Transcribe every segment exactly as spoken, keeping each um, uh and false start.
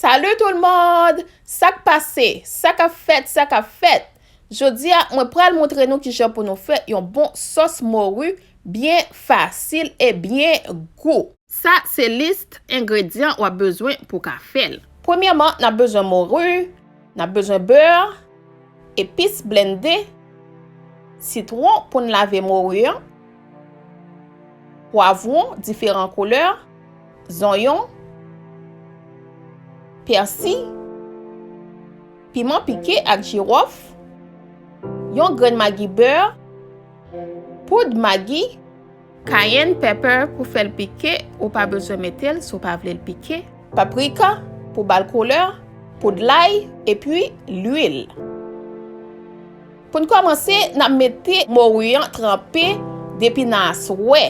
Salut tout le monde! Sa k pase? Sa k ap fèt? Sa k ap fèt? Jodi a, mwen pral montre nou kijan pou nou fè yon bon sòs mori byen fasil e byen gou. Sa se lis engredyan w ap bezwen pou w ka fè l. Premyèman, n ap bezwen mori, n ap bezwen bè, epis blende, sitwon pou n lave mori an, pwavwon diferan koulè, zonyon, pèsi, piman pike ak jiwòf, yon grenn magi bè, poud magi, cayenne pepper pou fè l pike, ou pa bezwen mete l si w pa vle l pike, paprika pou ba l koulè, poud lay, epi lwil. Pou n kòmanse, n ap mete mori an tranpe depi nan aswè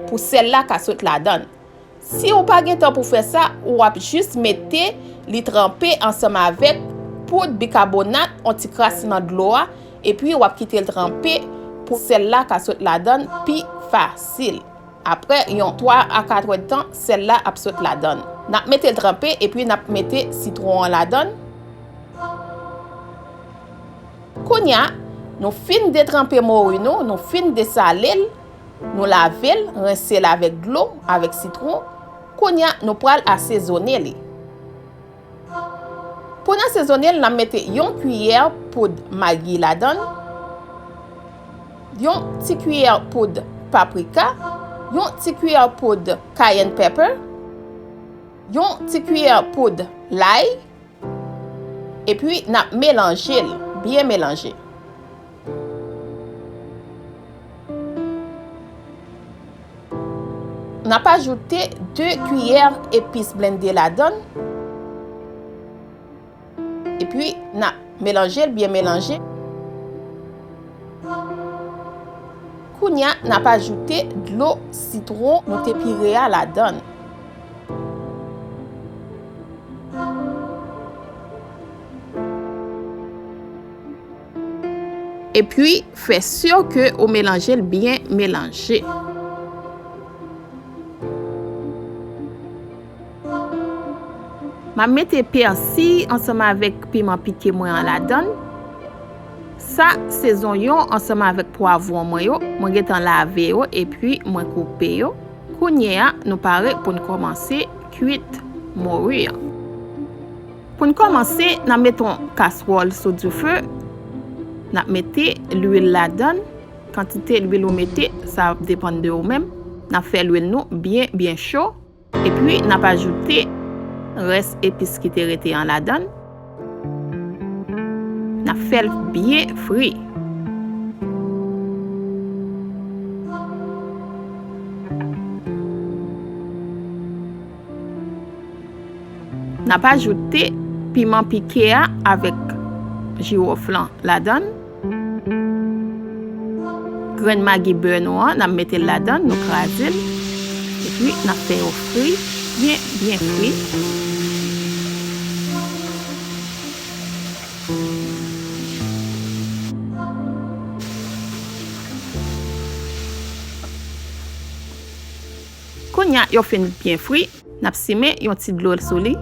pou sèl la ka sot ladan l. Si w pa gen tan pou fè sa, w ap jis mete li tranpe ansanm avèk poud bikabonat, yon ti kras nan dlo a, epi w ap kite l tranpe pou sèl la ka sot ladan l pi fasil. Apre yon twa a kat èdtan, sèl la ap sot ladan l. N ap mete l tranpe, epi n ap mete sitwon an ladan l. Kounye a, nou fin detranpe mori nou, nou fin desale l, nou lave l, rense l avèk dlo, avèk sitwon. Kounye a, nou pral asezone li. Pou n asezone l, n ap mete yon kiyè poud magi ladan l, yon ti kiyè poud paprika, yon ti kiyè poud cayenne pepper, yon ti kiyè poud lay, epi n ap melanje l, byen melanje. N ap ajoute de kiyè epis blende ladan l, epi n ap melanje l, byen melanje. Kounye a, n ap ajoute dlo sitwon nou te pire a ladan l. Epi, fè si ke ou melanje l byen melanje. M ap mete pèsi ansanm avèk piman pike mwen an ladan l. Sa se zonyon ansanm avèk pwavwon mwen yo. Mwen gentan lave yo epi mwen koupe yo. Kounye a, nou pare pou n kòmanse kwit mori an. Pou n kòmanse, n ap mete yon kaswòl sou dife. N ap mete lwil ladan l. Kantite lwil ou mete, sa ap depann de ou menm. N ap fè lwil nou byen, byen cho. Epi, n ap ajoute rès epis ki te rete an ladan l. N ap fè l byen fri. N ap ajoute piman pike a avèk jiwòf lan ladan l. Grenn magi bè nou an, n ap mete l ladan l, nou kraze l. Epi, n ap fè yo fri, byen, byen fri. Kounye a, yo fin byen fri. N ap simen yon ti dlo sou li.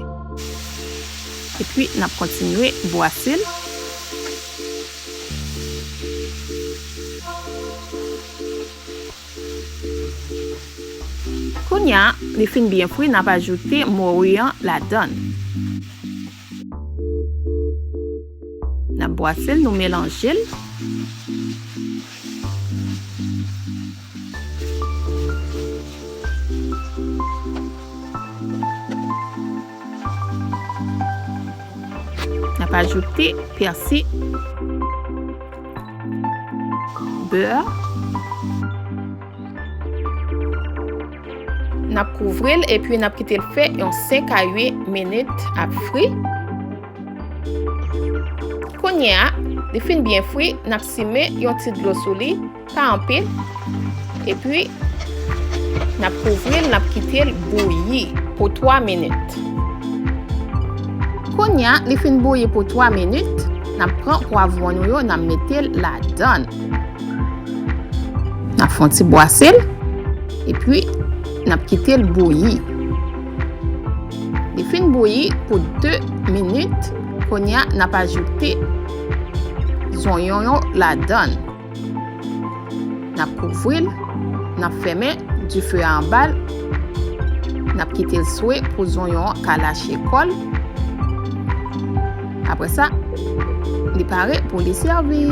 Epi, n ap kontinye bwase l. Kounye a, li fin byen fri, n ap ajoute mori an ladan l. N ap bwase l, nou melanje l. N ap ajoute pèsi, bè. N ap kouvri l epi n ap kite l fè yon senk a uit minit ap fri. Kounye a, li fin byen fri, n ap simen yon ti dlo sou li, pa anpil. Epi, n ap kouvri l, n ap kite l bouyi pou twa minit. Kounye a, li fin bouyi pou twa minit, n ap pran pwavwon nou yo, n ap mete l ladan l. N ap fè yon ti bwase l, epi n ap kite l bouyi. Li Fin bouyi pou de minit, kounye a n ap ajoute zonyon yo ladan l. N ap kouvri l, n ap fèmen dife a anba l, n ap kite l swe pou zonyon an ka lache kò l. Apre sa, li pare pou li sèvi.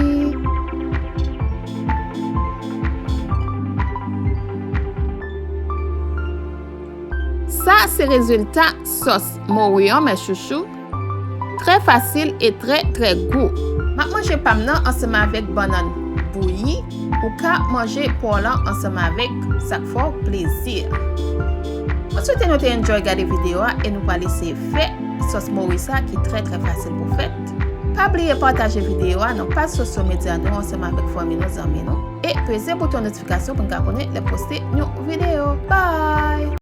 Sa se rezilta sòs mori an, mes chouchous. Trè fasil e trè, trè gou. M ap manje pa m nan ansanm avèk bannann bouyi. Ou ka manje pa w lan ansanm avèk sa k fè w plezi a. Mwen swete nou te enjoy gade videyo a e nou pral eseye fè sòs mori sa ki trè, trè fasil pou fèt. Pa bliye pataje videyo a nan paj sosyo medya nou ansanm avèk fanmi nou, zanmi nou. E peze bouton notifikasyon pou n ka konnen lè poste yon videyo. Bye!